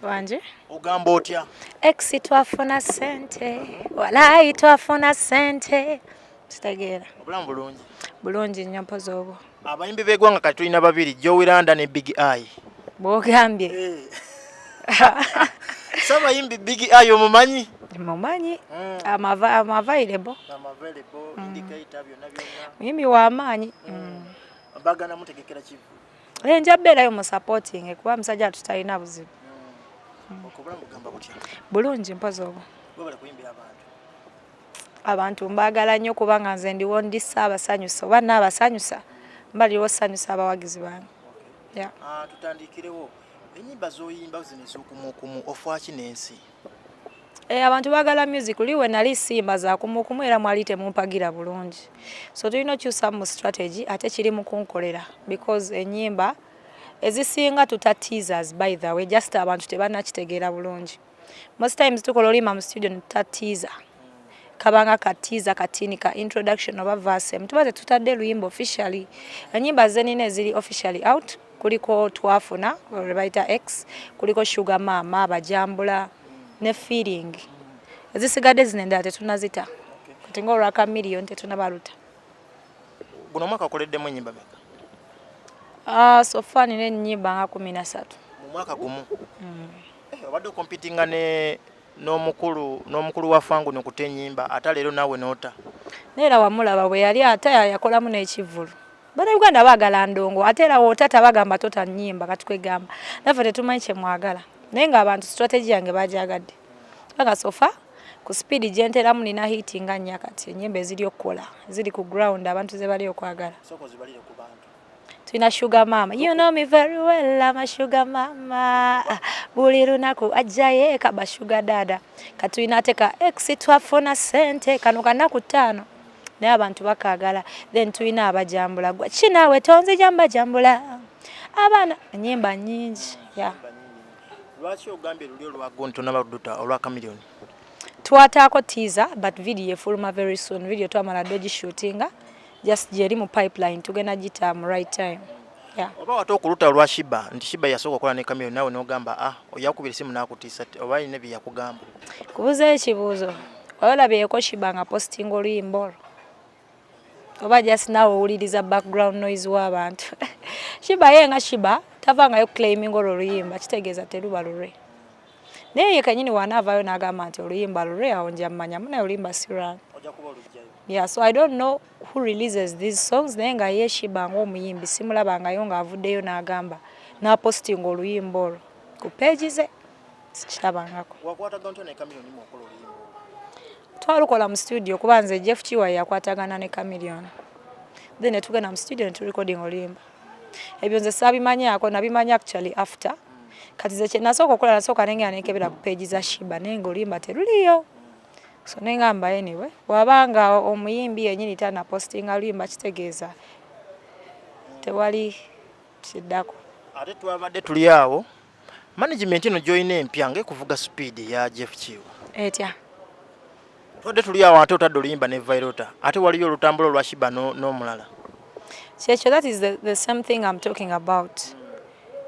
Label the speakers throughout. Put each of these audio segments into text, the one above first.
Speaker 1: Wanje.
Speaker 2: Ogamba otya?
Speaker 1: Ex twafuna sente, walayi twafuna sente. Kitegeera.
Speaker 2: Obulamu bulungi?
Speaker 1: Bulungi nnyo, mpozi obwo.
Speaker 2: Abayimbi b'eggwanga kati tulina babiri, Jowy Landa ne Big Eye.
Speaker 1: Bwogambye.
Speaker 2: So abayimbi, Big Eye omumanyi?
Speaker 1: Mumanyi. I'm available.
Speaker 2: Available, indicator, byonna byonna.
Speaker 1: Muyimbi w'amaanyi.
Speaker 2: Bagana mutegekera kivu?
Speaker 1: Eh, nja beerayo mu supporting kuba musajja tutalina buzibu.
Speaker 2: Obulamu bugamba butya?
Speaker 1: Bulungi, mpozi obwo.
Speaker 2: Webale kuyimbira abantu.
Speaker 1: Abantu mbaagala nnyo kubanga nze ndiwo ndi ssaabasanyusa oba naabasanyusa, mbaliwo sanyusa abawagizi bange. Yeah.
Speaker 2: Ah, tutandikirewo enyimba z'oyimba zino ez'okumukumu, ofaaki n'ensi?
Speaker 1: Eh, abantu baagala music. Luli we nali simba za kumukumu era mwali temumpagira bulungi, so tulina okyusa mu strategy ate kiri mu kunkolera because ennyimba ezisinga tuta teasers. By the way, just abantu tebannakitegeera bulungi. Most times tukola oluyimba mu studio ne tuta teaser, kabanga ka teaser katini ka introduction oba verse emu, tuba tetutadde luyimba officially. Ennyimba zenina eziri officially out kuliko Twafuna lwe bayita X, kuliko Sugar Mama, Bajambula ne Feeling. Ezisigadde zino endala tetunazita, kati nga olwa Chameleon tetunabaluta.
Speaker 2: Guno omwaka okoleddemu ennyimba meka?
Speaker 1: Ah, so far nina ennyimba nga 13.
Speaker 2: Mu mwaka gumu? Eh, obadde okompitinga ne n'omukulu wa Fangu nokuta ennyimba, ate leero naawe n'ota.
Speaker 1: Naye era wamulaba bwe yali ate yakolamu n'ekivvulu. Bannayuganda baagala ndongo, ate era wootata bagamba tota nnyimba. Kati kwegamba naffe tetumanyi kye mwagala, naye ng'abantu strategy yange bagyagadde kubanga so far ku speed gye nteramu nina hit nga nnya. Kati ennyimba eziri okukola ziri ku ground, abantu ze bali okwagala.
Speaker 2: Sooka ozibalire ku bantu.
Speaker 1: Tulina Sugar Mama, you know me very well, I'm a sugar mama, buli lunaku ajja yeeka ba sugar dada. Katulina ate ka Ex Twafuna Sente, kano kanaku 5 naye abantu bakaagala. Then tulina Abajambula, gwa kinaawe tonzija mbajambula abaana, enyimba nyingi, yeah.
Speaker 2: Lwaki ogambye luli olwago nti tonaba luduta olwa Chameleon?
Speaker 1: Twataako teaser, but video efuluma very soon. Video twamala dda ogishootinga, just gyeri mu pipeline, tugenda gita mu right time, yeah.
Speaker 2: Oba wate okuluta olwa Sheebah, nti Sheebah yasooka okukola ne Chameleon, naawe n'ogamba, ah, yakubira esimu n'akutiisa oba alina bye yakugamba?
Speaker 1: Kubuuzayo ekibuuzo, wali olabyeko Sheebah nga postinga oluyimba olwo, oba just naawe owuliriza background noise w'abantu? Sheebah ye nga Sheebah tavangayo claiming olwo oluyimba, kitegeeza teruba lulwe. Naye ye kenyini wanaavaayo n'agamba nti oluyimba lulwe, awo nja mmanya munaye oluyimba si lwange.
Speaker 2: Ojja kuba olugjayo.
Speaker 1: Yeah, so I don't know who releases these songs, naye nga ye Sheebah ng'omuyimbi simulabangayo ng'avuddeyo n'agamba n'apostinga oluyimba olwo ku page ze, sikirabangako.
Speaker 2: Wakwatagana otya ne Chameleon muokola oluyimba olwo?
Speaker 1: Twalukola mu studio kuba nze Jeff Kiwa yakwatagana ne Chameleon, then ne tugenda mu studio ne turecording oluyimba. Ebyo nze saabimanyako, nabimanya actually after. Kati ze kye nasooka okukola, nasooka nengenda nenkebera ku page za Sheebah, naye nga oluyimba teruliyo. So nengamba anyway, bw'abanga omuyimbi yennyini tanapostinga luyimba, kitegeeza tewali kiddako.
Speaker 2: Ate twabadde tuli awo, management eno gy'olina empya ng'ekuvuga speed eya Jeff Kiwa.
Speaker 1: Etya?
Speaker 2: Twadde tuli awo, ate otadde oluyimba ne Vyroota, ate waliyo olutambula olwa Sheebah n'omulala.
Speaker 1: Kyekyo, that is the same thing I'm talking about.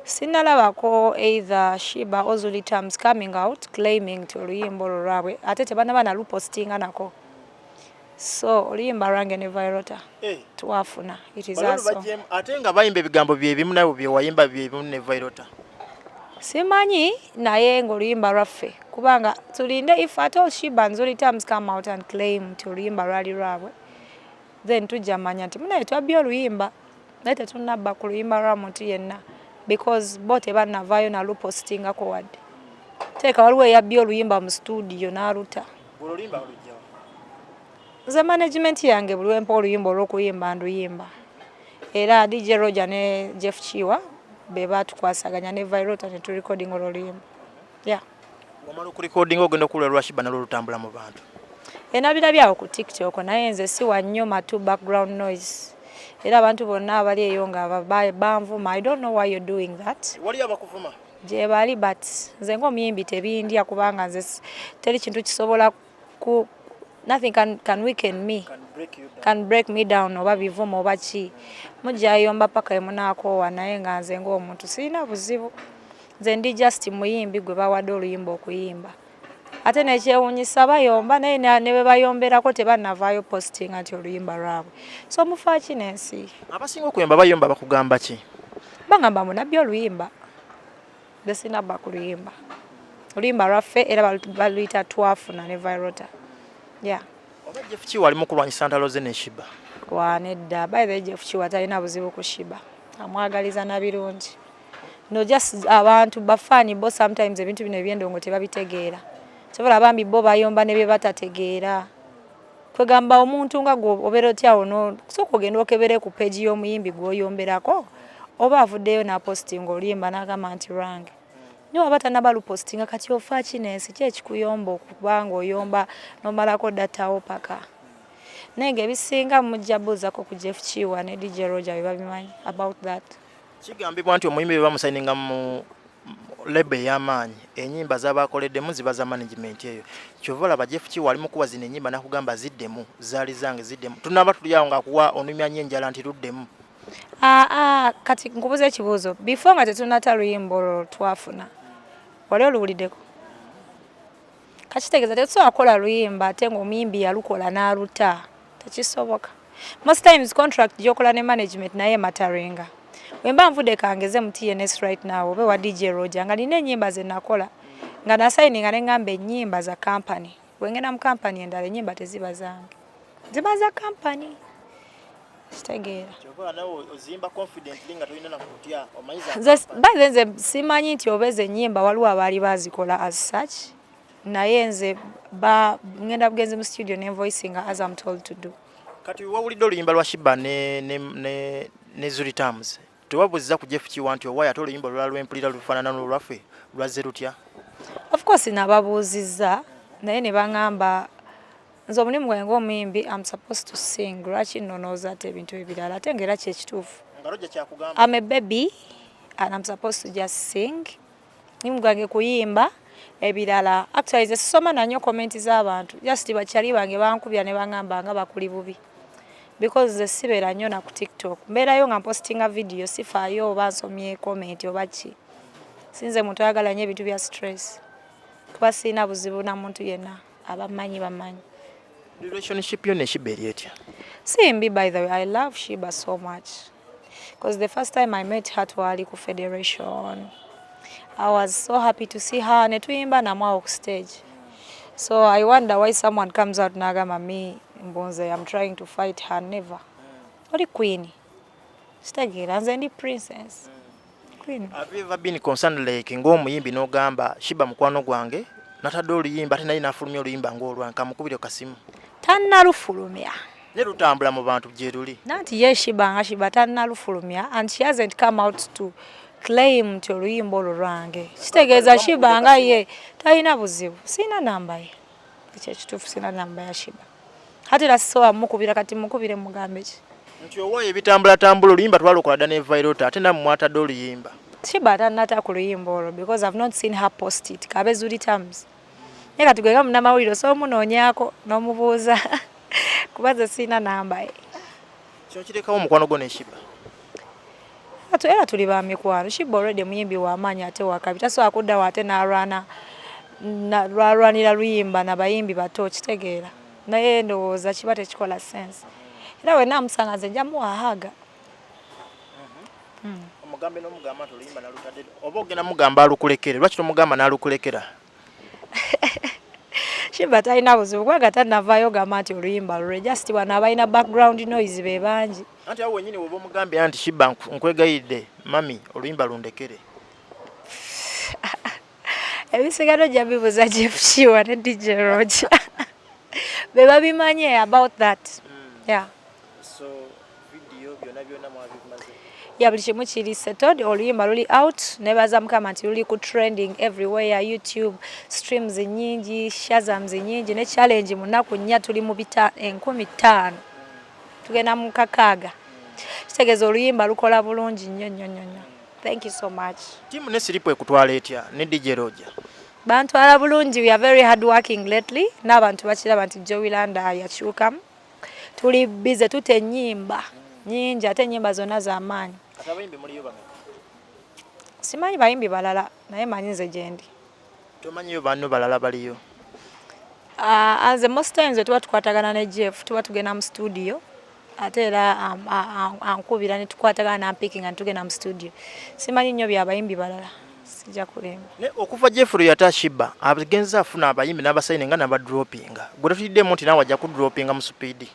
Speaker 1: Sinalabako either Sheebah or Zuli Tums coming out claiming nti oluyimba olwo lwabwe, ate tebanaba nalupostinga nako. So oluyimba lwange ne Vyroota, Twafuna, it is
Speaker 2: Bano
Speaker 1: our song.
Speaker 2: Ate nga bayimba ebigambo byebimu, nawe byewayimba byebimu ne Vyroota.
Speaker 1: Simanyi, naye ng'oluyimba lwaffe, kubanga tulinde if at all Sheebah and Zuli Tums come out and claim nti oluyimba lwali lwabwe, then tujja manya nti munaye twabbye oluyimba, naye tetunnabba ku luyimba lwa muntu yenna because bo tebannavaayo nalupostingako wadde. Teeka waliwo eyabbye oluyimba mu studio n'aluta.
Speaker 2: Olwo oluyimba olugjawa?
Speaker 1: Nze management yange buli wempa oluyimba olw'okuyimba nduyimba, era DJ Roger ne Jeff Kiwa be batukwasaganya ne Vyroota ne turecording olwo oluyimba, yeah.
Speaker 2: Wamala okurecordinga, ogenda okuwulira lwa Sheebah nalwo lutambula mu bantu.
Speaker 1: Enabirabye awo ku TikTok, naye nze siwa nnyo matu background noise, era abantu bonna abali eyo nga banvuma, I don't know why you're doing that.
Speaker 2: Waliyo abakuvuma?
Speaker 1: Gye bali, but nze ng'omuyimbi tebindya kubanga nze teri kintu kisobola ku, nothing can weaken me.
Speaker 2: Can break you down.
Speaker 1: Can break me down, oba bivuma oba ki, mujjayomba paka emunaakoowa, naye nga nze ng'omuntu sirina buzibu. Nze ndi just muyimbi gwe bawadde oluyimba okuyimba. Ate nekyewuunyisa bayomba, naye ne bwe bayomberako tebannavaayo postinga nti oluyimba lwabwe. So mufaaki n'ensi?
Speaker 2: Abasinga okuyomba bayomba bakugamba ki?
Speaker 1: Bagamba munabbi oluyimba. Nze sinabba ku luyimba. Oluyimba lwaffe era baluyita Twafuna ne Vyroota. Yeah.
Speaker 2: Oba Jeff Kiwa ali mu kulwanyisa ntalo ze ne Sheebah?
Speaker 1: Wa nedda. By the way, Jeff Kiwa talina buzibu ku Sheebah. Amwagaliza na birungi. No, just abantu bafaani bo sometimes ebintu bino ebyendongo tebabitegeera. Sobola bambi bo bayomba ne bye batategeera. Kwegamba omuntu nga gwe obeera otya awo, sooka ogenda okebere ku page y'omuyimbi gw'oyomberako oba avuddeyo n'apostinga oluyimba n'agamba nti lwange. Naye waba tannaba lupostinga, kati ofa ki n'ensi? Ki ekikuyomba okuba ng'oyomba n'omalako data wo paka? Naye ng'ebisinga mujja buuzako ku Jeff Kiwa ne DJ Roger, bye babimanyi about that.
Speaker 2: Kigambibwa nti omuyimbi bwe bamusayininga mu label ey'amaanyi, ennyimba z'abakoleddemu ziba za management eyo. Kyova olaba Jeff Kiwa ali mu kuwa zino ennyimba n'akugamba ziddemu, zaali zange, ziddemu. Tunaaba tuli awo ng'akuwa onumya nnyo enjala nti luddemu.
Speaker 1: Aa, kati nkubuza ekibuuzo. Before nga tetunata luyimba olwo Twafuna, wali oluwuliddeko? Kakitegeeza tetusobola kukola luyimba ate ng'omuyimbi yalukola n'aluta. Tekisoboka. Most times contract gy'okola ne management naye mataringa. Wemba nvudde kangeze mu TNS right now oba ewa DJ Roger nga nina ennyimba ze nakola nga nasayininga ne ŋŋamba ennyimba za company. Bwe ngenda mu company endala, ennyimba teziba zange, ziba za company. Kitegeera?
Speaker 2: Kyova nawe ozimba confidently nga tolina nakutya, omanyi za
Speaker 1: Nze by the way, nze simanyi nti oba ezo ennyimba waliwo abaali bazikola as such, naye nze ba ngenda bugenzi mu studio ne voicinga as I'm told to do.
Speaker 2: Kati wawulidde oluyimba lwa Sheebah ne Zuri Terms, tewabuuziza ku Jeff Kiwa nti owaayo ate oluyimba olulala lwempulira lufaanana n'olwaffe lwazze lutya?
Speaker 1: Of course nababuuzizza, naye ne baŋŋamba nze omulimu gwange ng'omuyimbi, I'm supposed to sing, lwaki nnonooza ate ebintu ebirala? Ate ng'era kyekituufu.
Speaker 2: Nga Roger kyakugamba.
Speaker 1: I'm a baby and I'm supposed to just sing. Mulimu gwange kuyimba, ebirala actually nze sisoma nanyo comment z'abantu. Just bakyali bange bankubya ne baŋŋamba nga bakuli bubi because nze sibeera nnyo na ku TikTok. Mbeerayo nga mpostinga video, sifaayo oba nsomye comment oba ki. Sinze muntu ayagala nnyo ebintu bya stress, kuba sirina buzibu na muntu yenna. Abamanyi bamanyi.
Speaker 2: Relationship yo ne Sheebah eri etya?
Speaker 1: Simbi. By the way, I love Sheebah so much because the first time I met her twali ku Federation. I was so happy to see her ne tuyimba namu awo ku stage. So I wonder why someone comes out n'agamba me mbunze I'm trying to fight her. Never. Oli queen, kitegeera? Nze ndi princess, queen.
Speaker 2: Have you ever been concerned, like ng'omuyimbi n'ogamba Sheebah mukwano gwange natadde oluyimba ate naye n'afulumya oluyimba ng'olwange, kamukubire kasimu?
Speaker 1: Tannalufulumya.
Speaker 2: Ne lutambula mu bantu gye luli.
Speaker 1: Nanti ye Sheebah nga Sheebah tannalufulumya and she hasn't come out to claim nti oluyimba olwo lwange. Kitegeeza Sheebah nga ye talina buzibu. Sirina namba ye. Ekyo ekituufu, sirina namba ya Sheebah. Ate era sisobola mukubira. Kati mukubire mugambe ki?
Speaker 2: Nti owaayo ebitambulatambula, oluyimba twalukola dda ne Vyroota, ate nammwe mwatadde oluyimba.
Speaker 1: Sheebah tannata ku luyimba olwo because I've not seen her post it. Kabe Zuri Terms, naye kati gwe nga munnamawulire osobola omunoonyaako n'omubuuza, kuba nze sirina namba ye.
Speaker 2: Kino kirekawo omukwano gwo ne Sheebah?
Speaker 1: Ate era tuli ba mikwano. Sheebah already muyimbi w'amaanyi ate wakabi. Tasobola kuddawo ate n'alwana lwalwanira luyimba na bayimbi bato, kitegeera? Naye ndowooza kiba tekikola sense. Era wenna amusanga nze nja muwa hug.
Speaker 2: Omugambe n'omugamba nti oluyimba nalutadde, oba ogenda mugamba alukulekere? Lwaki tomugamba n'alukulekera?
Speaker 1: Sheebah talina buzibu kubanga tannavaayo gamba nti oluyimba lulwe. Just wano abalina background noise be bangi.
Speaker 2: Anti awo wenyini woba omugambye nti Sheebah, nkwegayidde mami, oluyimba lundekere.
Speaker 1: Ebisigalo ojja bibuuza Jeff Kiwa ne DJ Roger, be babimanye about that, yeah.
Speaker 2: So video byonna byonna mwabimaze?
Speaker 1: Ya, buli kimu kiri settled. Oluyimba luli out. Nebaza Mukama nti luli ku trending everywhere, YouTube streams nyingi, shazams nyingi, ne challenge mu nnaku 4 tuli mu 5,000, tugenda mu 6,000. Kitegeeza oluyimba lukola bulungi nnyo nnyo nnyo nnyo. Thank you so much.
Speaker 2: Tiimu ne siripu ekutwala etya ne DJ Roger?
Speaker 1: Bantwala bulungi. We are very hard working lately, n'abantu bakiraba nti Jowy Landa yakyukamu. Tuli busy, tuta ennyimba nyingi ate ennyimba zonna z'amaanyi.
Speaker 2: Kati abayimbi muliyo bameka?
Speaker 1: Simanyi bayimbi balala, naye manyi nze gyendi.
Speaker 2: Tomanyiyo banno balala baliyo?
Speaker 1: Nze most times tuba tukwatagana ne Jeff, tuba tugenda mu studio, ate era ankubira ne tukwatagana nampikinga ne tugenda mu studio. Simanyi nnyo byabayimbi balala, sijja kulimba.
Speaker 2: Ne okuva Jeff lwe yata Sheebah, agenze afuna abayimbi n'abasayine nga n'abadropinga. Gwe totuliddemu nti naawe ajja kudropinga mu speed?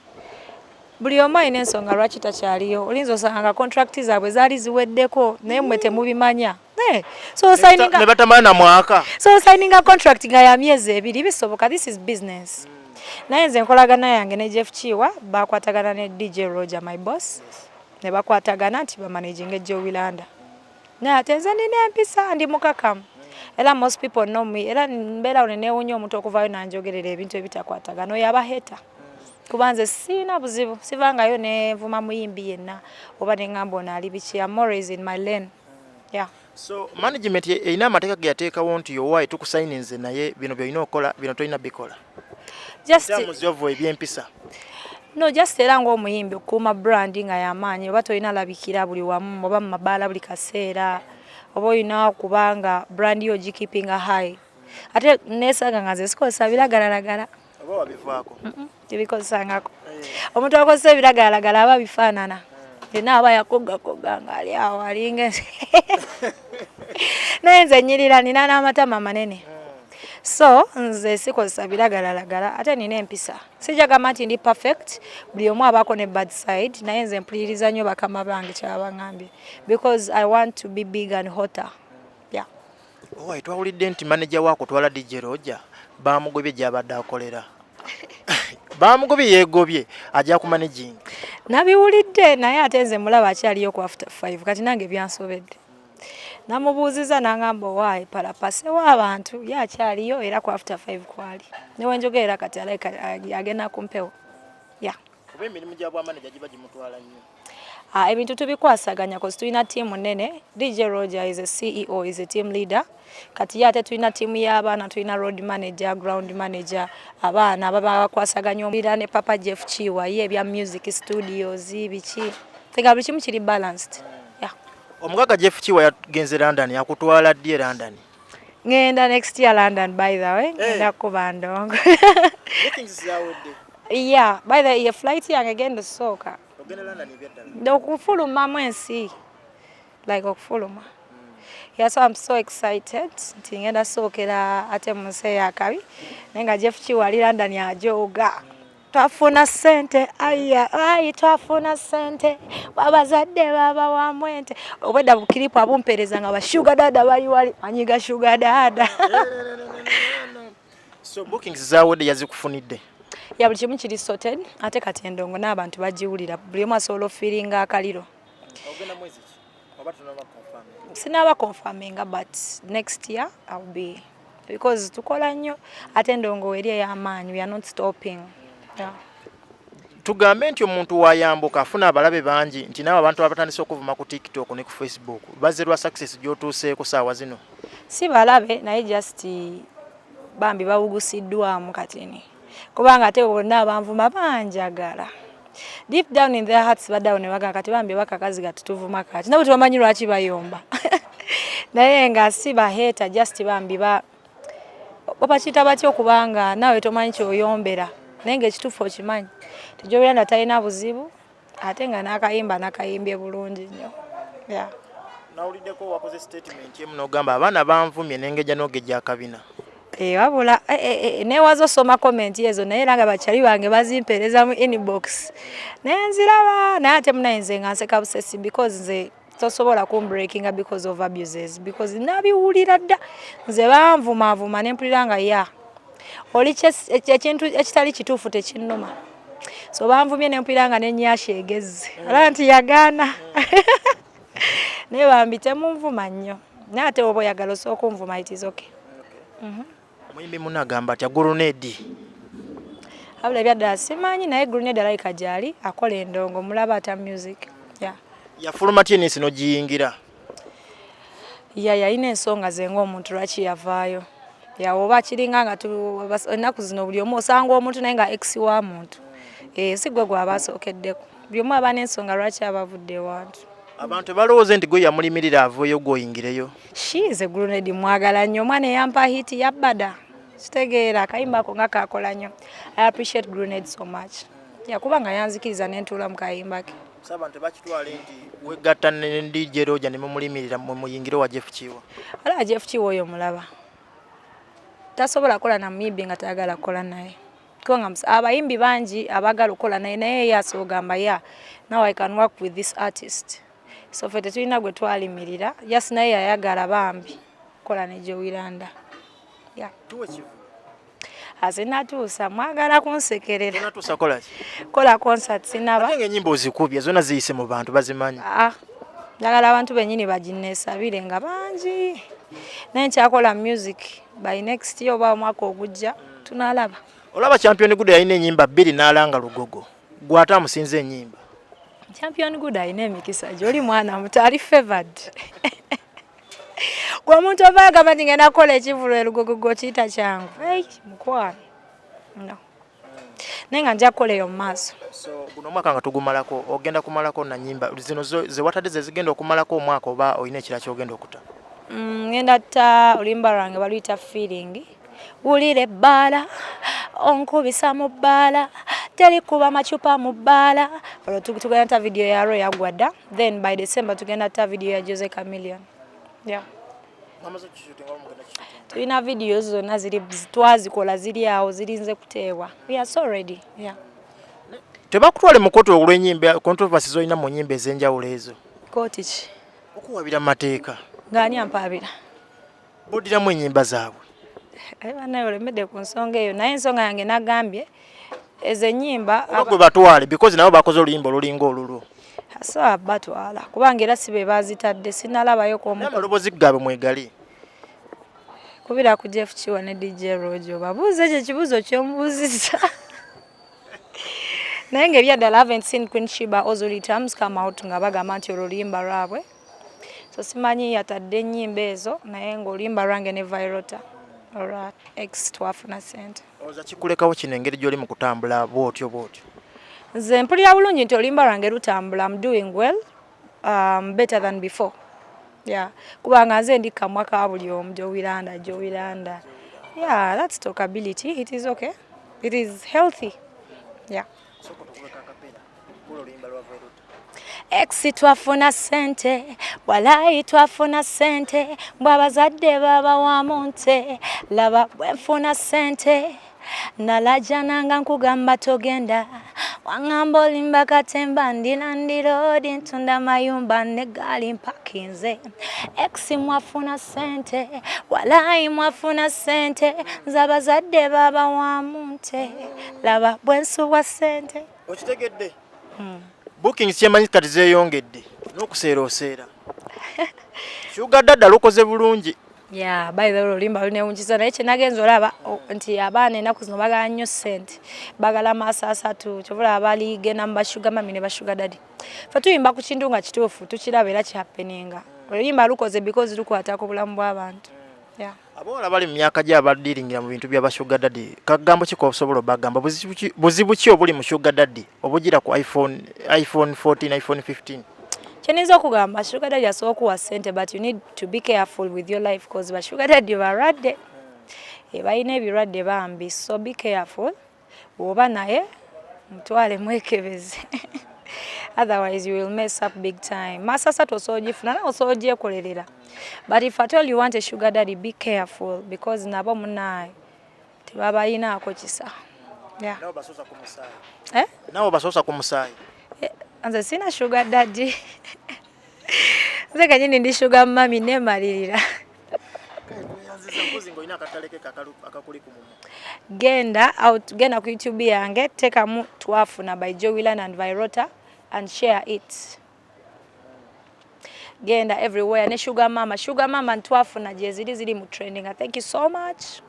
Speaker 1: Buli omu alina ensonga lwaki takyaliyo. Oyinza osanga nga contract zaabwe zaali ziweddeko, naye mmwe temubimanya. So
Speaker 2: signinga ne batamala na mwaka.
Speaker 1: So signinga contract nga ya myezi 2, bisoboka, this is business. Naye nze nkolagana yange ne Jeff Kiwa, bakwatagana ne DJ Roger, my boss, ne bakwatagana nti bamanaginga Jowy Landa. Naye ate nze nina empisa, ndi mukakamu, era most people know me. Era mbeerawo ne neewuunya omuntu okuvaayo nanjogerera ebintu ebitakwatagana, oyo aba hater, kuba nze siina buzibu, sivangayo nenvuma muyimbi yenna oba neŋŋamba ono ali biki. I'm always in my lane, yeah.
Speaker 2: So management erina amateeka ge yateekawo nti owaayi tukusayininze, naye bino byolina okukola, bino tolina bikola?
Speaker 1: Just
Speaker 2: terms of ebyempisa.
Speaker 1: No, just era ng'omuyimbi okukuuma brand nga y'amaanyi, oba tolina labikira buli wamu oba mu mabaala buli kaseera, oba olina okuba nga brand yo ogikeepinga high. Ate neesanga nga nze sikozesa biragalalagala.
Speaker 2: Oba wabivaako?
Speaker 1: Tebikozesangako. Omuntu akozesa ebiragalalagala aba bifaanana yenna aba yakogakoga ng'ali awo alinga, naye nze nyirira, nina n'amatama manene, so nze sikozesa biragalalagala, ate nina empisa. Sijja gamba nti ndi perfect, buli omu abaako ne bad side, naye nze mpuliriza nnyo bakama bange kyaba baŋŋambye because I want to be big and hotter, yeah.
Speaker 2: Owaayi, twawulidde nti manager waakutwala DJ Roger bamugobye gy'abadde akolera, bamugobye, yeegobye, ajja ku managing.
Speaker 1: Nabiwulidde, naye ate nze mulaba akyaliyo ku After 5. Kati nange byansobedde, namubuuziza nangamba owaayi palapasewo abantu, ye akyaliyo era ku After 5 kwali newenjogerera kati alabika agenda ku mpewo, yeah.
Speaker 2: Kuba emirimu gya bwamanager giba gimutwala nnyo.
Speaker 1: Ebintu tubikwasaganya cause tulina tiimu nnene. DJ Roger is a CEO, is a team leader. Kati ye ate tulina tiimu y'abaana, tulina road manager, ground manager, abaana baba bakwasaganya omulira ne Papa Jeff Kiwa, ye ebya music studios biki, tega buli kimu kiri balanced, yeah.
Speaker 2: Omugagga Jeff Kiwa yagenze London, akutwala ddi e London?
Speaker 1: Ngenda next year London, by the way. Ngenda kuba ndongo.
Speaker 2: Bookings zawedde?
Speaker 1: Yeah, by the way, flight yange genda osooka.
Speaker 2: Ogenda London ebyaddala?
Speaker 1: Okufulumamu ensi, like okufuluma, yeah. So I'm so excited nti ngenda sookera ate mu nsi eyakabi, naye nga Jeff Kiwa ali London ajooga, twafuna ssente, aya ayi twafuna ssente, abazadde babawamu ente. Obwedda bukiripu abumpeereza nga bashuga dada bali wali manyiga sugar dada.
Speaker 2: So bookings zawedde, yazikufunidde?
Speaker 1: Ya, buli kimu kiri sorted. Ate kati endongo n'abantu bagiwulira, buli omu asobola ofiiringa akaliro.
Speaker 2: Ogenda mwezi ki, oba tonaba confirm?
Speaker 1: Sinaba confirminga, but next year I'll be, because tukola nnyo ate endongo eri ey'amaanyi, we are not stopping, yeah.
Speaker 2: Tugambe nti omuntu wayambuka afuna abalabe bangi, nti naawe abantu abatandise okuvuma ku TikTok ne ku Facebook bazze lwa success gy'otuuseeko saawa zino?
Speaker 1: Si balabe, naye just bambi bawugusiddwamu katini, kubanga ate bonna abanvuma banjagala deep down in their hearts. Baddawo ne bagamba kati bambi bakakazi gati tuvuma kati nabo tebamanyi lwaki bayomba, naye nga si bahater, just bambi ba bakiyita batya, okubanga naawe tomanyi kyoyombera, naye nga ekituufu okimanyi tejobera nga talina buzibu, ate nga n'akayimba nakayimbye bulungi nnyo, yeah.
Speaker 2: Nawuliddeko wakoze statement emu n'ogamba abaana banvumye nengeja n'ogejja akabina.
Speaker 1: Wabula newaza osoma comment ezo, naye era nga bakyali bange bazimpeereza mu inbox naye nziraba, naye ate munaye nze nga nseka busesi because nze tosobola kumbreakinga because of abuses, because nabiwulira dda. Nze banvumaavuma ne mpulira nga ya oli ekintu ekitali kituufu tekinnuma, so banvumye ne mpulira nga nenyasha egezze ala nti yagaana, naye bambi temunvuma nnyo, naye ate oba oyagala osooka onvuma, it is okay.
Speaker 2: Omuyimbi munno agamba atya, Grenade?
Speaker 1: Wabula ebyaddala simanyi, naye Grenade alabika gyali akola endongo, mulaba ata music, yeah.
Speaker 2: Yafuluma TNS n'ogiyingira?
Speaker 1: Ya, yalina ensonga ze ng'omuntu lwaki yavaayo. Ya, oba kiringa nga ennaku zino buli omu osanga omuntu naye nga ex wa muntu, si gwe gwaba asookeddeko, buli omu aba n'ensonga lwaki aba avudde ewantu.
Speaker 2: Abantu balowooze nti gwe yamulimirira avueyo gwoyingireyo.
Speaker 1: She is a grenade, mwagala nnyo omwana eyampa hit ya bada. Kitegeera akayimba ako nga kakola nnyo. I appreciate Grenade so much. Yakuba nga yanzikiriza ne ntuula mu kayimba ke.
Speaker 2: So abantu bakitwale nti wegatta ne DJ Roger ne mumulimirira mwe muyingire wa Jeff Kiwa.
Speaker 1: Ala Jeff Kiwa oyo mulaba. Tasobola kukola na muyimbi nga tayagala kukola naye. Kubanga abayimbi bangi abaagala okukola naye, naye ye asoogamba ya now I can work with this artist. So ffe tetulina gwe twalimirira, just naye yayagala bambi kukola ne Jowy Landa. Yeah.
Speaker 2: Tuwe kivu.
Speaker 1: Asinatuusa mwagala kunsekerera.
Speaker 2: Tonatuusa kola ki?
Speaker 1: Kola concert sinaba.
Speaker 2: Ate ng'ennyimba ozikubye zonna ziyise mu bantu bazimanyi.
Speaker 1: Ah, njagala abantu bennyini bagineesabire nga bangi. Naye nkyakola music by next year oba omwaka ogujja tunalaba.
Speaker 2: Olaba Champion Gudo yalina ennyimba bbiri n'alanga Lugogo. Gwe ate amusinza ennyimba.
Speaker 1: Champion Gudo alina emikisa gy'oli mwana muto ali favored. Gwe omuntu ovaayo gamba nti ngenda kukola ekivvulu e Lugogo gw'okiyita kyangu. Hey, mukwano. No. Naye nga nja kukola eyo mu maaso.
Speaker 2: So guno omwaka nga tugumalako ogenda kumalako na nnyimba zino ze watadde ze zigenda okumalako omwaka oba olina ekirala ky'ogenda okuta?
Speaker 1: Ngenda ta oluyimba lwange baluyita feeling. Wulira ebbaala onkubisa mu bbaala teri kuba macupa mu bbaala. Olwo tugenda ta video ya Roy yaggwa dda, then by December tugenda ta video ya Jose Chameleone. Yeah. Tulina videos zonna ziri twazikola ziri awo zirinze kuteebwa. We are so ready. Yeah.
Speaker 2: Tebakutwale mu kkooti olw'ennyimba controversy z'olina mu nnyimba ez'enjawulo ezo.
Speaker 1: Kkooti ki?
Speaker 2: Okuwabira mu mateeka.
Speaker 1: Ng'ani ampaabira?
Speaker 2: Boddiramu ennyimba zaabwe.
Speaker 1: Aye bannaye olemedde ku nsonga eyo, naye ensonga yange nagambye ezo ennyimba
Speaker 2: oba gwe batwale because nabo bakoze oluyimba olulinga olulwo.
Speaker 1: Asobola batwala kubanga era si be baazitadde, sinalabayo ku
Speaker 2: omu. Amaloboozi gaabwe mwegali.
Speaker 1: Kubira ku Jeff Kiwa ne DJ Roger obabuuze ekyo ekibuuzo ky'omubuuzizza. Naye ng'ebyaddala I haven't seen Queen Sheeba or Zuli Tums come out nga bagamba nti olwo oluyimba lwabwe. So simanyi yatadde ennyimba ezo, naye ng'oluyimba lwange ne Vyroota olwa X twafuna ssente.
Speaker 2: Olowooza kikulekawo kino engeri gy'oli mu kutambula bw'otyo bw'otyo?
Speaker 1: Nze mpulira bulungi nti oluyimba lwange lutambula. I'm doing well, better than before. Yeah. Kubanga nze ndi kamwa ka buli omu, Jowy Landa, Jowy Landa. Yeah, that's talkability. It is okay. It is healthy. Yeah. Ex twafuna ssente, walayi twafuna ssente, mbw abazadde babawamu nte, laba bwe nfuna ssente. Nalajananga nkugamba togenda, waŋŋamba olimba katemba, ndirandiroodi ntunda mayumba negaali mpakinze. Ex mwafuna ssente, walayi mwafuna ssente, nze abazadde babawamu nte, laba bwe nsubwa ssente.
Speaker 2: Okitegedde? Bookings kyemanyi kati zeeyongedde n'okuseera oseera. Sugar Daddy lukoze bulungi.
Speaker 1: Yeah, by the way oluyimba lunewunyiza, naye kyenagenza olaba nti abaana ennaku zino bagala nnyo ssente, bagala maaso asatu, kyova olaba baligenda mu ba sugar mummy ne ba sugar daddy. Ffe tuyimba ku kintu nga kituufu tukiraba era kihappeninga. Oluyimba lukoze because lukwata ku bulamu bw'abantu. Yeah.
Speaker 2: Abawala bali mu myaka gye abadiringira mu bintu bya ba sugar daddy, kagambo ki k'osobola obagamba? Buzibu ki obuli mu sugar daddy obugira ku iPhone, iPhone 14, iPhone 15?
Speaker 1: Kyeniyinza okugamba, sugar daddy asobola okuwa ssente, but you need to be careful with your life cause ba sugar daddy balwadde. Balina ebirwadde bambi, so be careful. Bw'oba naye mutwale mwekebeze. Otherwise you will mess up big time. Masasa osobola ogifuna nawe osobola ogyekolerera. But if at all you want a sugar daddy, be careful because nabo munaaye tebabayinaako kisa. Yeah.
Speaker 2: Nabo basoosa ku musaayi.
Speaker 1: Eh?
Speaker 2: Nabo basoosa ku musaayi.
Speaker 1: Nze sina sugar daddy. Nze kenyini ndi sugar mummy neemalirira. Genda out, genda ku YouTube yange tekamu twafuna by Jowy Landa and Vyroota and share it. Genda everywhere ne sugar mama, sugar mama ntwafuna gyeziri ziri mu trending. Thank you so much.